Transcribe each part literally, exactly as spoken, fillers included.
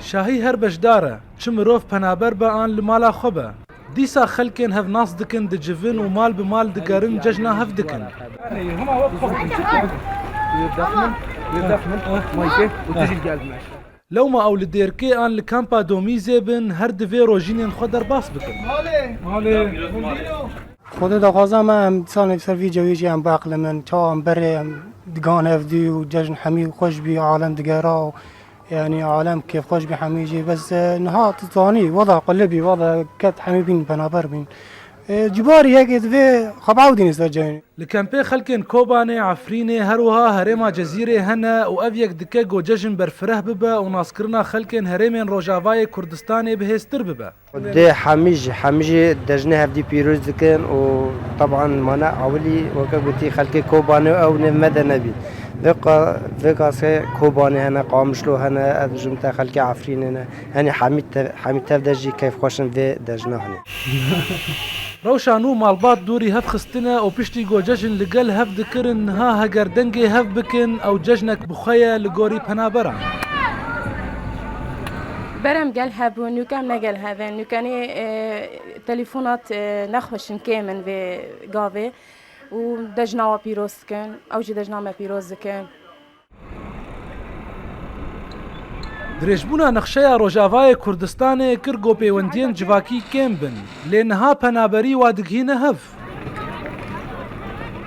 Şahî her beşdar e, çi mirov penaber be an li mala xwe be. Dîsa xelkên hev nas dikin, dicivin û mal bi mal digerin cejna hev dikin. Lewma ew li Dêrkê an li kampa Domîzê bin, her di vê rojînên xwe derbas bikin. Xwedê daxwaza me em dîsa li ser vî cewî jî em biaqilimin, çawa em berê em digan hev dî û cejn hemî xweş bî, alem digera û yanî alem kêfxweş bî hemî jî. Bes, e, niha tu zanî, wada qulibî, wada ket hemî bîn penaber bîn. E, cibarî yekê divê xwe biewdînî ser cewî. Li kempê xelkên Kobanê, Efrînê, her wiha herêma Cezîrê hene û ev yek dike ku cejn berfireh bibe û naskirina xelkên herêmên Rojavayê Kurdistanê bihêztir bibe. Dê hemî jî, hemî jî cejnê hevdî pîroz dikin û teban mane ewilî weke gotî xelkê Kobanê ew nêv me de nebî. Vê qa-, vê qasê Kobanê hene, Qamişlo hene, ez dijim te xelkê Efrînê ne. Yanî hemî te-, hemî tev de jî keyfxweş in vê cejna hene. Rewşa nû malbat dûrî hev xistine û piştî ku cejn li gel hev dikirin, niha heger dengê hev bikin, ew cejnek bi xwe ye li gorî penaberan. Berem gel hebû, nûke me gel hev in. Nûkenê, e, telîfonat, e, nexweş in, kêm in vê gavê û cejna we pîroz dikin, ew jî cejna me pîroz dikin. Dirêjbûna nexşeya Rojavayê Kurdistanê kir ku pêwendiyên civakî kêm bin, lê niha penaberî wa digihîne hev.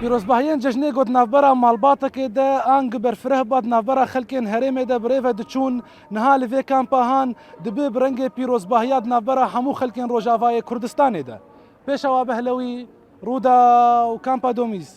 Pîrozbahiyên cejnê ku di navbera malbatekê de an gi berfireh ba di navbera xelkên herêmê de bi rê ve diçûn, niha li vê kampa han dibe bi rengê pîrozbahiya di navbera hemû xelkên Rojavayê Kurdistanê de. Pêşawa Behlewî, Rûdaw, Kampa Domîz.